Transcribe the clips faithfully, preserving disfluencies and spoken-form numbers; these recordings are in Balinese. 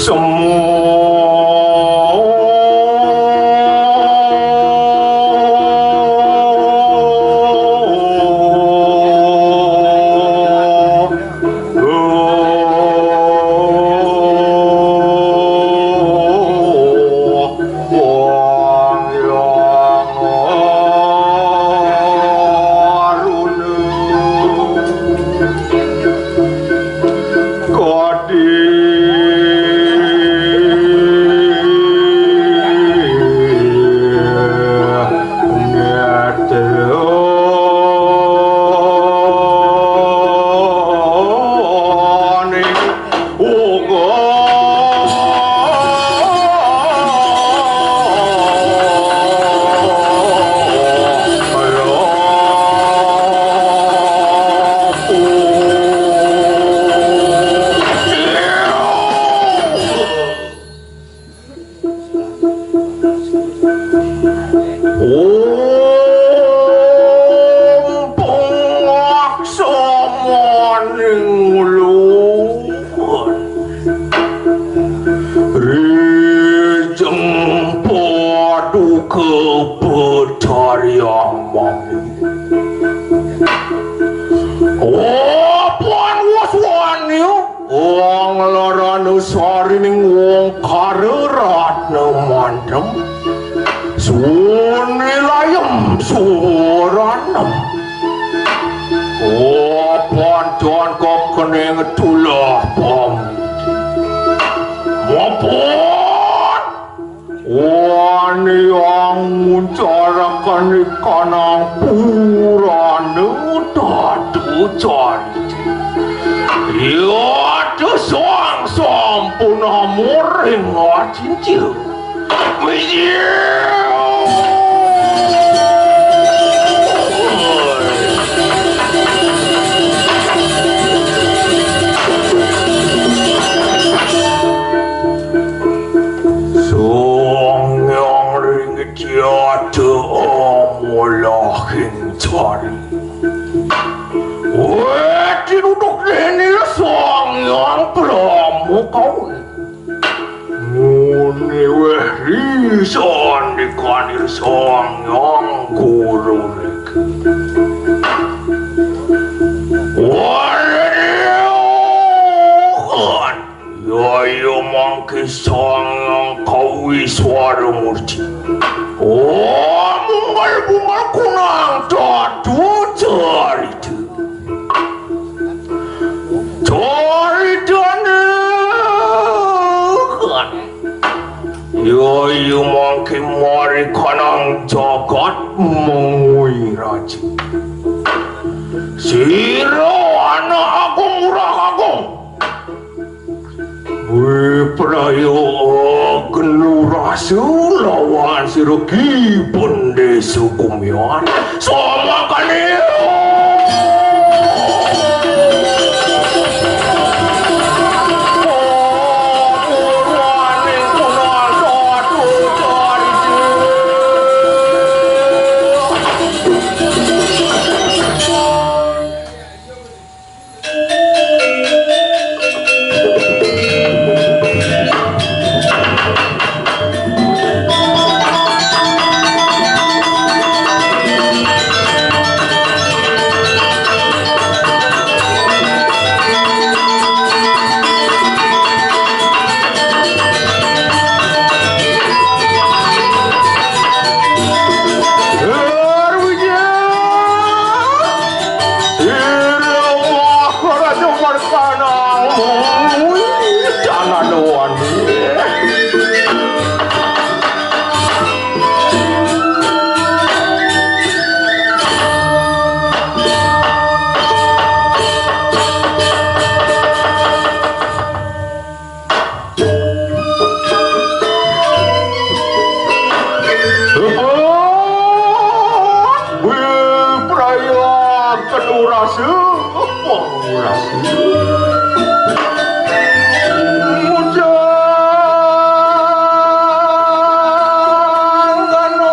Semua Om panglaksamaning ulun. Rijeng paduka Betari Amami. Apan waswani. Wong larana sarining wong kara ratna mantem. Suni layem suwaranem. Apan jan kekening tulah pam. Mapan. Wani anguncarakan ikanang purana tatu carita. Yata sang sampun amuring acincil. Mijil. Sang Hyang Ringgit yata amolahing cari. Weh, tinuduk dene Sang Hyang Brahma kawi. Ngune weh risan dikanir Sang Hyang Guru niki. Wah, Yaya mangke Sang Hyang Kawiswara Murti. Oh, munggal-munggal kunang tatu carita. Caritane kan. Yaya mangke mari kanang jagat mengui raja. Sira anak agung murah agung. Wipraya Genurasa lawan sira Ki Bende Sukumian. Samakane. Wipraya Kenurasa, Kenurasa. Mujang Gano.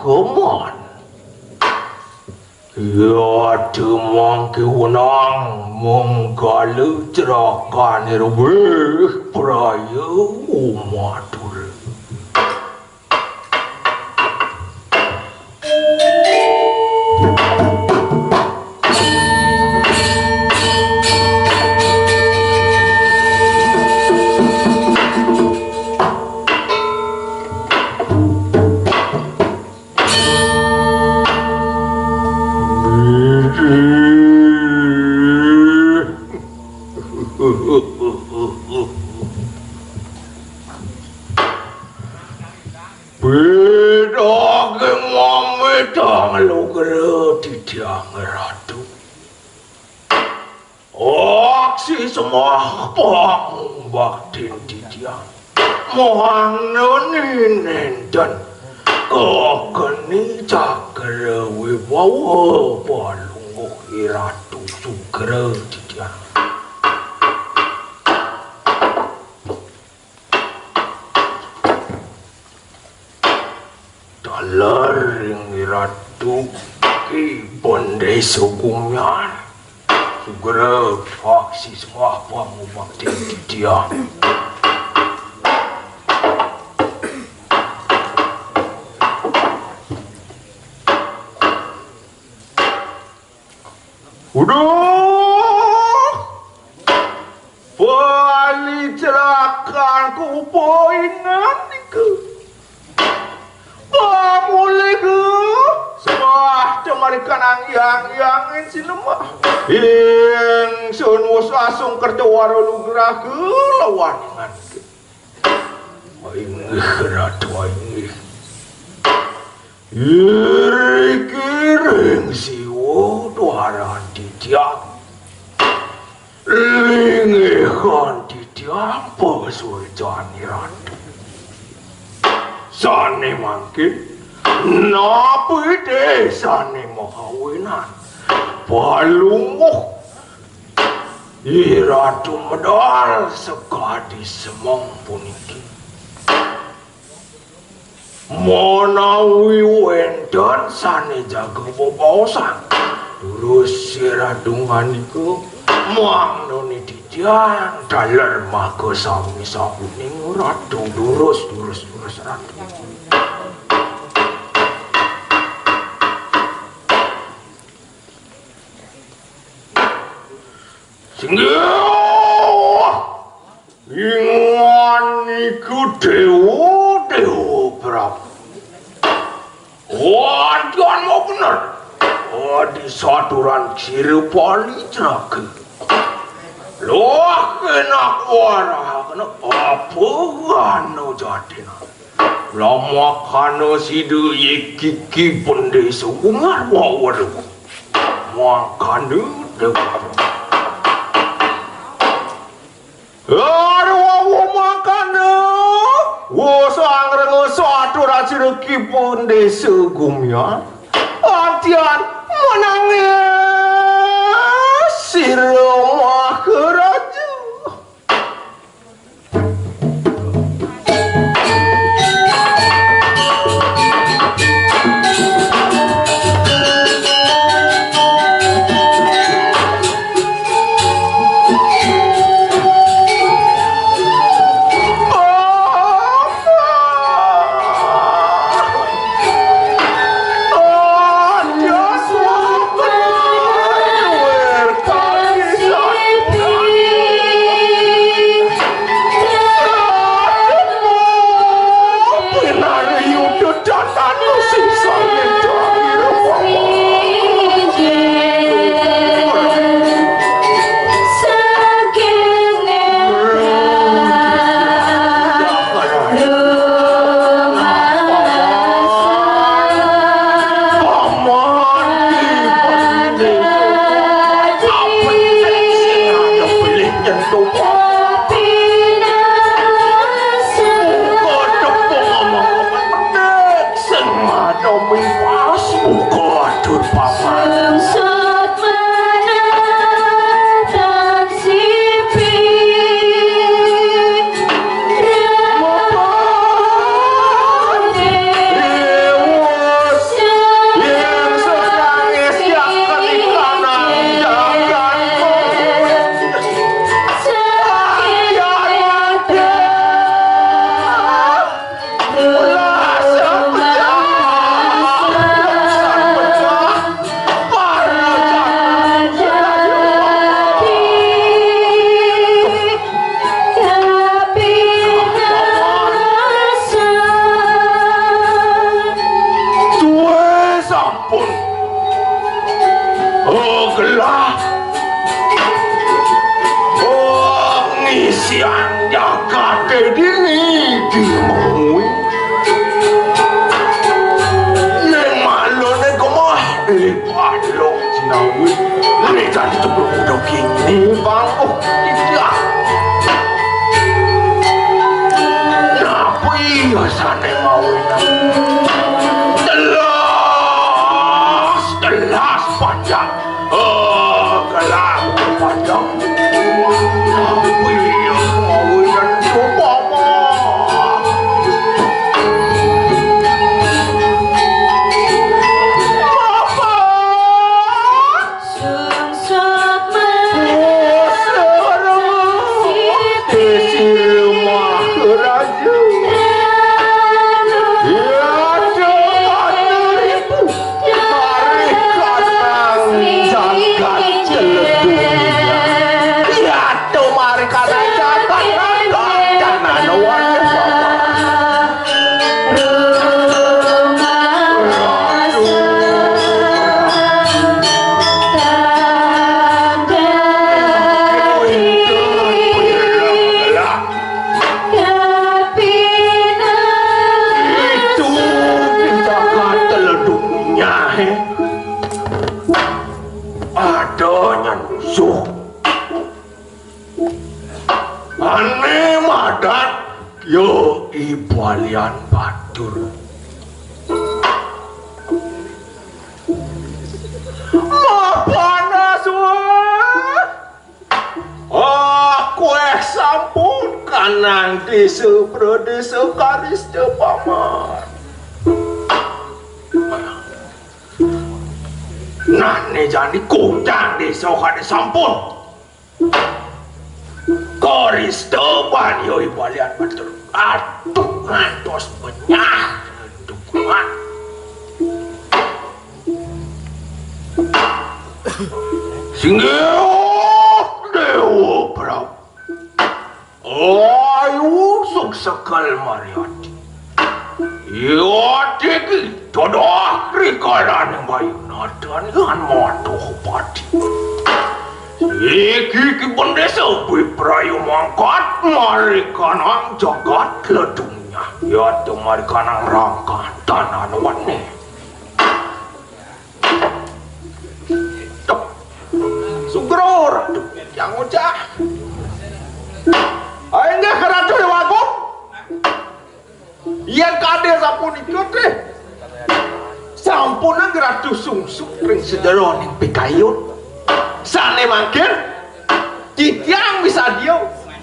Keman. Ya, temangke wenang mengkala cerakan irwih praya umatur. Bidhang mamedang lugra titiang Ratu. Aksi semah pangubaktin titiang. Muang nuni nenten kakeni cakra wibawa palungguh Ratu sugra titiang. Taler ring Ratu Ki Bendesa Gumilar. Sugra aksi semah pangubaktin titiang. Uduh! Palicerakan kupa ingan nika. Pamulih semah temarikan anggiang-anggiangin sinemah. Ingsun wus asung kerta wara lugraha lawan ingan nika. Inggih, Ratu, inggih. Iriki ring Siwa duaran titiang. Linggihan titiang pasurjan Ratu. Sane mangkin napi te sane mahawinan palungguh Ratu medal sakadi semeng puniki. Manawi wenten sane jaga bebaosan, durus sira dunganika, mangda niti tiang taler maka sami-sami ning Ratu, durus, durus, durus Ratu. Singgih! Ingan iku dewa, dewa Prabu. Wadyan mau bener. Adi saturan ciri pali ceraka. Loh, kena wara, kena apa anu jadina. Lamakana sida yekiki pendesa ungar wawar. Makana dewa. Aduh, wawuh mangkana. Wusang renga satu raja reki pun desa gumian. Antian menangis sira Maharaja. Ini kan sebelum udah kini, Bang. Oh, tidak. Napa iya sané mawinan? Telas, telas panjang. Oh, kelas panjang. Napa iya mawinan? Coba, Bang. Napa? Sungsut. Oh, sareng Siti Maharaja. Ya, Déwa Ibu. Mari kanang jagat teledung. Ya, tuh mari kanang jagat. Kanang wajah. Itu kita kata leduknya, he. Adanya musuh. Ané madat, yo, I Balian Batur. Mah panas, wah. Ah, kuéh sampun kanang désa pradésa karista paman. Nah, né jani kocang désa kadé sampun. Karista ban yo I Balian Batur. Aduh, ngantos benyah. Aduh, kuat. Singgih Déwa Prabu. Ayu suksekel Mariati. Yati ki todoh rikalaning bayu natan lan matuh pati. Iki ki bendésa biprayu mangkat marikanang jagat ledungnya. Yata marikanang rangkan tanan wani. Tep. Sugro Ratu yang ngucah. Inggih Ratu Déwagung. Yén kadé sapunika téh. Sampunang Ratu sungsung ring sajeroning pikayun. Sané mangkin titiang misadia.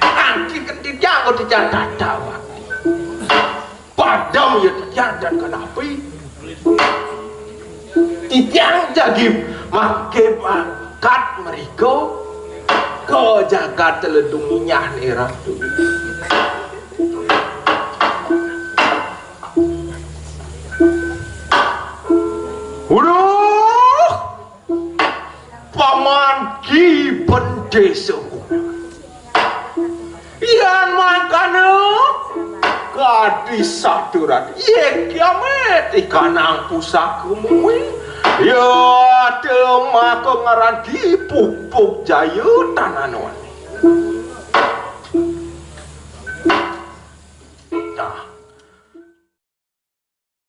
Angkiken titiang kok titiang tata. Padem ya titiang dan kenapi. Titiang jagi mangké mangkat mrika ka jagat Teledung Inyah né Ratu. Uduh! Paman Ki Bendésa. Yén mangkana kadi saturan, yén kiamé tikanang pusaka muwi, ya temaka ngaran Ki Pupuk Jaya Tananwani.